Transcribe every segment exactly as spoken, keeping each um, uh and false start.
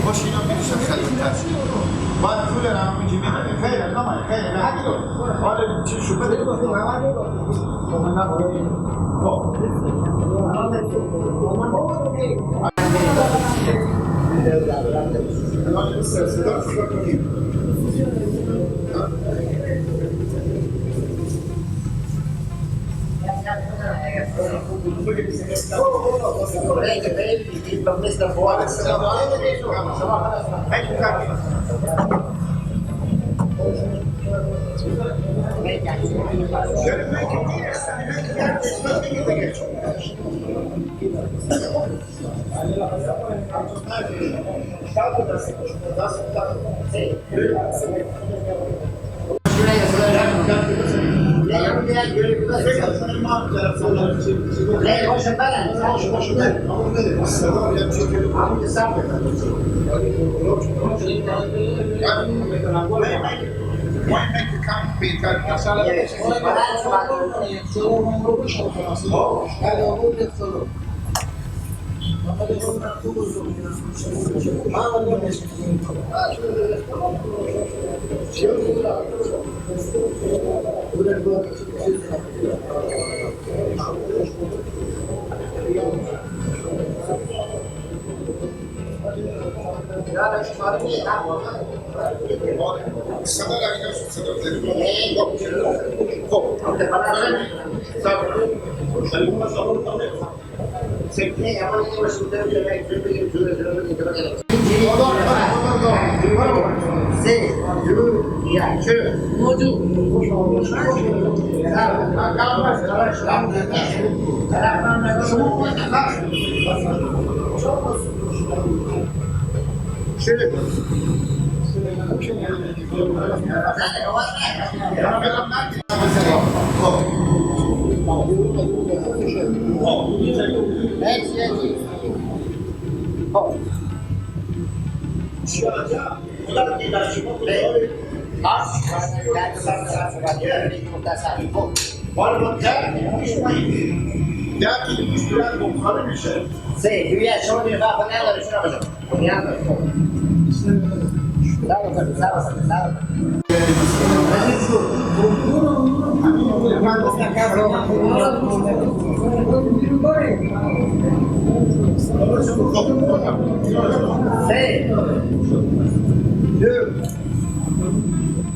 باشه، اینا بکشن خیلی ترس. باید پول را هم جیبه بده. خیلی، نه، خیلی، نه. حالا چی شو بده؟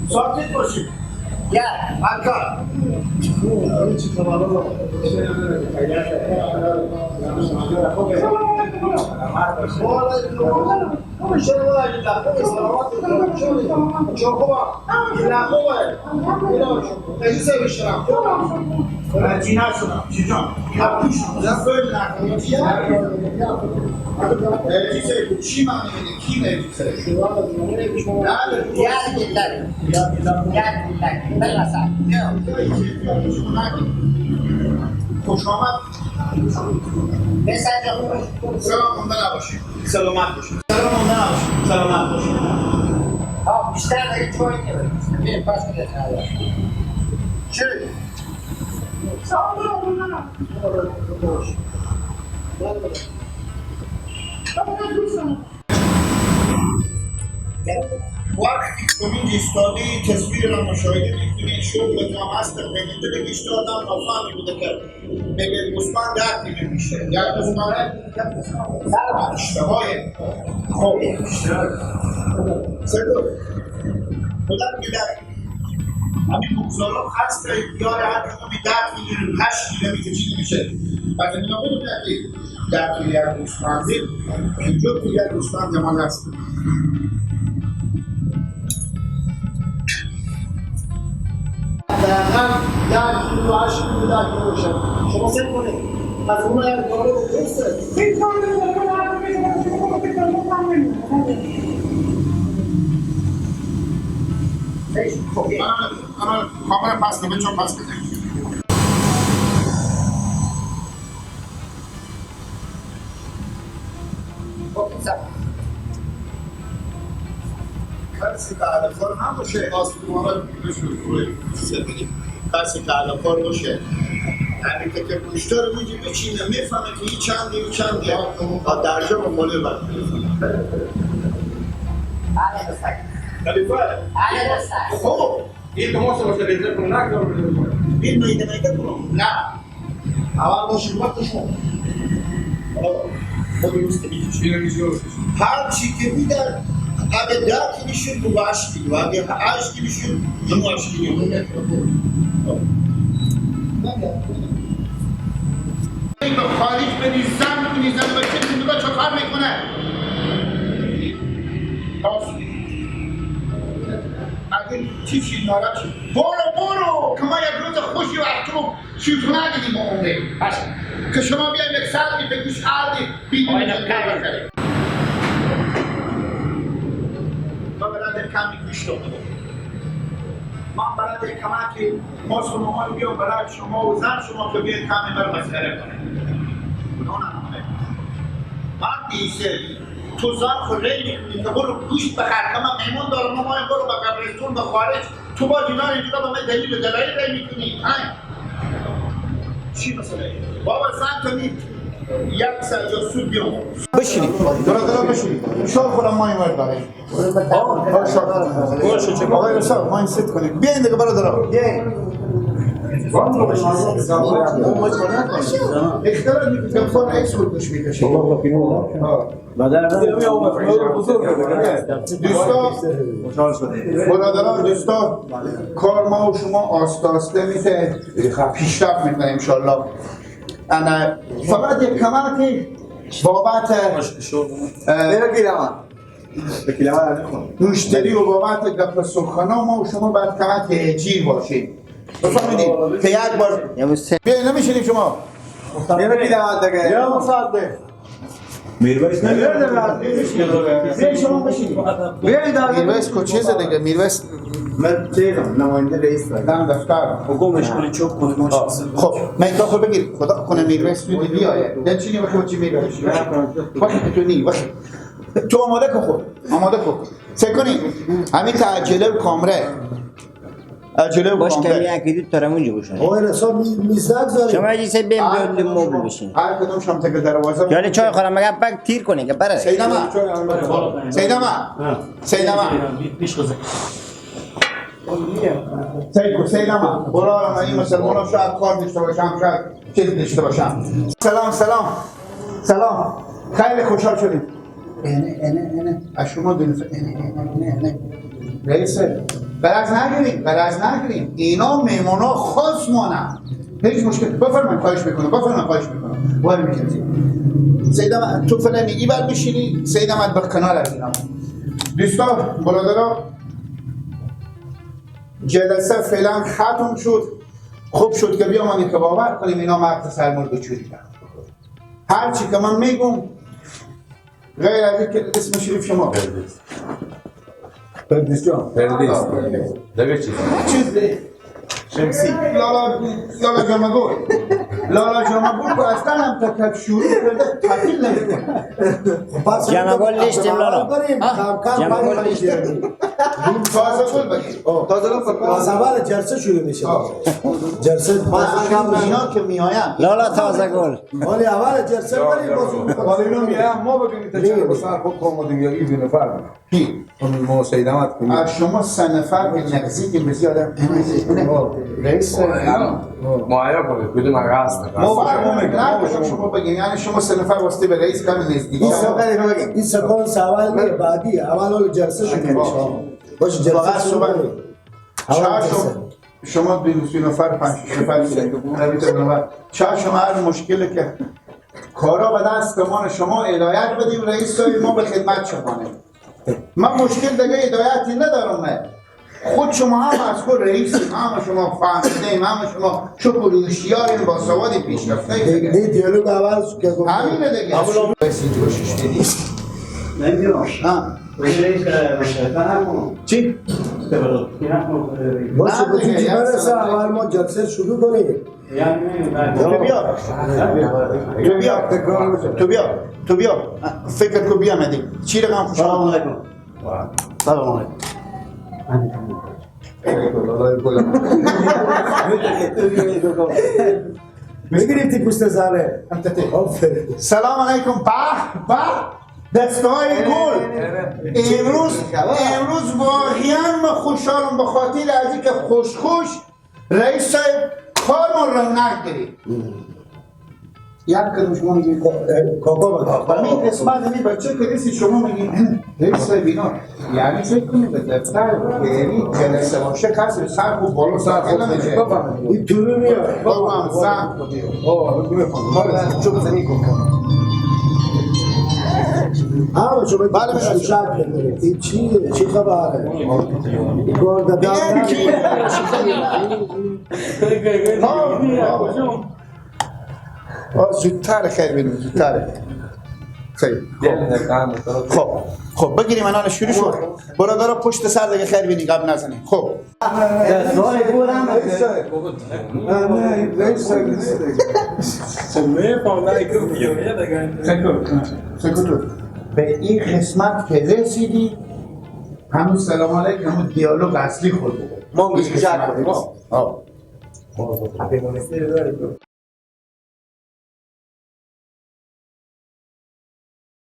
ساکت باشید. گل. آرکا. خوش آمد. سلام، ممنون باشید. سلامت باشید. سلام، ممنون باشید. سلامت باشید. ها، بیشتر دیگه چای نمی‌خورم. بریم، پس می‌رسیم. چی؟ سلام، ممنون. وقتی که اینجا ایستادی، تصویر را مشاهده می‌کنی، شغل تو هم هست، بگیشته آدم نفهمی بوده که بگه گوسفند ده کیلو می‌شه. یا گوسفند ده کیلو می‌شه. اشتباهه. خب. سه دو. بودن که ده همین بگذارم هست، یار هر کدومی ده کیلو، هشت کیلو می‌شه، چی می‌شه؟ بعد اینا بگو ده کیلو. ده کیلو یک گوسفندی، پنجاه کیلو یک گوسفند ما هست. حداقل ده کیلو، هشت کیلو، ده کیلو باشه. شما سیل کنید. از اون ور داره درسته. خب، من، من کامل پس کنم، چون پس کنم. خب، سلام. کسی تعرفه نباشه، آسمانه بشه. کسی که الان کار باشه، همین که، که گوشتار رو می‌گی بچینه، می‌فهمه که این چندی، این چندی، ها، ها، درجا با مالی رو برمی‌فهمه. بله، بفرمایید. خب. این که ما سه باشه، بهتر کنه، نه کار رو بده. این میده میده کنم. نه. اول باشید، وقت شما. آه، ما درست می‌گیم. هر چی که می‌دن، اگه ده کیلو شد، بگو هشت کیلو. اگه هشت کیلو شد، بگو هشت کیلو. به خارج بری، زن کنی، زن بچه کنی، با چه کار می‌کنه؟ اگه چی چی ناراحت شد، برو، برو، که ما یک روز خوشی و تو شیفته نگیدیم با عمره. پس که شما بیاین یک ساعتی به گوش آردی، بیدون آقای دکتر. ما برای کمی گوش دادم. ما برای کمکی ماست و مامان بیام برای شما و زن شما که بیاین کمی بر مسخره کنه. اونا نه. وقتی ایسه تو ظرف و ری می‌کنی که برو گوشت بخر، که من مهمون دارم، ما مایم برو به قبرستون، به خارج، تو باز اینا رو اینجا به من دلیل و دلایل ری می‌کنی. های. چی مسئله ای؟ بابا، زن تو نی یک سر یا سود بیام. بشینید. برادران بشینید. شما خودم مایم ور داریم. آقای استاد، ماین ست کنید. بیاین دیگه برادران. بیاین. اختلاف می‌کنید. گفتن عکس بود گوش می‌کشید. آه. دوستان، برادران، دوستان، کار ما و شما آسته آسته می‌ته پیشرفت می‌کنه انشالله. انا فقط یک کمکی بابت، اه، مشتری و بابت گپ سخنا ما و شما باید کمک جیر باشیم. بفهمیدیم که یک بار بیا نمیشینیم شما. بیا بگی دعوت دیگه. یا مصدق. میرویس نمیاد. بیا شما بشینید. بیا دعوت. میرویس کو چیزه دیگه؟ میرویس. من چیزم، نماینده رئیس دارم. دم دفتر. حکومش کنه، چوب کنه، ما شخص. خب، من تو خود بگیر. خدا کنه میرویس تو دیدی آیه. دل چینی بخیر چی میرویس. وقتی تو نی، وقتی. تو آماده کو خود. آماده کو. سه کنی. همین تا عجله و کامره. عجله و باش کامله. کمی یکی دو ترمون جو بشون. آقای رسا می-، میزدک داره. شما یه سه بیم هر بیم کدوم مبل شما، بشین. هر کدوم شما تک دروازه. یعنی چای خورم مگه پک تیر کنی که بره. سید اما. سید اما. ها. سید اما. سید کو، سید اما. برو، این مسلمان ها شاید کار داشته باشم، شاید چیز داشته باشم. سلام، سلام. سلام. خیلی خوشحال شدیم. اینه، اینه، اینه. از شما دو نفر. اینه، اینه، اینه، اینه. رئیس، غرض نگیریم، غرض نگیریم. اینا مهمونا خاص مانه. هیچ مشکل. بفرمایید، خواهش می‌کنم. بفرمایید، خواهش می‌کنم. وای می‌کنید. سید احمد، تو فعلاً ای بر بشینی، سید احمد به کنار از اینا. دوستان، برادران، جلسه فعلاً ختم شد. خوب شد که بیامانی که باور کنیم اینا مغز سرمون دچوری کرد. هر چی که من می‌گم، غیر از این که اسم شریف شما. پردیس. پردیس جان. پردیس. آه. دیگه چی؟ چیز ده. شمسی. لالا، لالا جمع‌گل. لالا جمع‌گل که اصلاً هم تا، تا شروع کرده تعطیل نمی‌کنه. خب، پس جمع‌گل نیستیم لالا. داریم. ها؟ کم کم جمع‌گل نیستیم. تازه گل بگیر. تازه گل فکر کنم. از اول جلسه شروع می‌شه. آه. جلسه تازه شروع می‌شه. اینا که می‌آیند. لالا تازه گل. ولی اول جلسه ولی باز. ولی اینو می‌آیم ما بگیم تا چرا به سر خود کام دنیایی دو نفر. کی؟ اون ما سید احمد کنیم. از شما سه نفر که نزدیک بسیار آدم. رئیس. معایا کنید، بدون من راست. ما فرق می‌کنه. شما بگین، یعنی شما سه نفر واسطه به رئیس کم نزدیک. این سوال، این سوال سوال نیه، بعدی. اول اول جلسه شروع می‌شه. باشه، جلسه فقط شروع صحبت. اول چهار جلسه. شما، شما دو نفر، پنج نفر، چهار شما هر مشکلی که کارا به دست ما شما هدایت بدیم، رئیس صاحب، ما به خدمت شما. من مشکل دیگه هدایتی ندارم. من خود شما هم از خود رئیس، هم شما فهمیدیم، هم شما شکر و هوشیاریم، با سواد پیشرفته. دی، دی دیالوگ عوض که گفت. همینه دیگه. اما رئیس کوشش بدید. نمی‌دونم. ها. رئیس، اه، نکنم. چی؟ باشه، نه، به تو دیگه، چی برسه، اول ما جلسه شروع کنیم. تو بیا. تو بیا. تو بیا. تو بیا. فکر کو بیا مدی. چی رقم خوش آمد؟ سلام علیکم. سلام علیکم. می‌گرفتی پشت سره. آفرین. سلام علیکم. به به. دسته‌های گل. امروز، امروز واقعاً من خوشحالم، به خاطر از اینکه خوش خوش رئیس صاحب کار ما رونق داری. یک کلمه شما می‌گید. اه، کاکا بگو. و این قسمت این بچه که رئیس شما می‌گید، رئیس صاحب اینا. یعنی فکر کنید به دفتر، یعنی جلسه باشه، کسی سر خود بالا سر خود نمیشه. بفرمایید. این طوری میاد. بابا، زن خودی. آه، بگو بفرمایید. ما رو چوب زنی کن. آه، شما بله، بله. این چیه؟ چی خبره؟ این کار در بگم کی؟ آه، آه. آه، زودتر خیر بینیم، زودتر. خیر. خب. خب، خب، بگیریم، الان شروع شد. برادرها پشت سر دیگه خیر بینیم، گپ نزنیم. خب. سکوتو. به این قسمت که رسیدی، همون سلام علیک، همون دیالوگ اصلی خود بگو. ما هم گوش گوش کنیم. آه.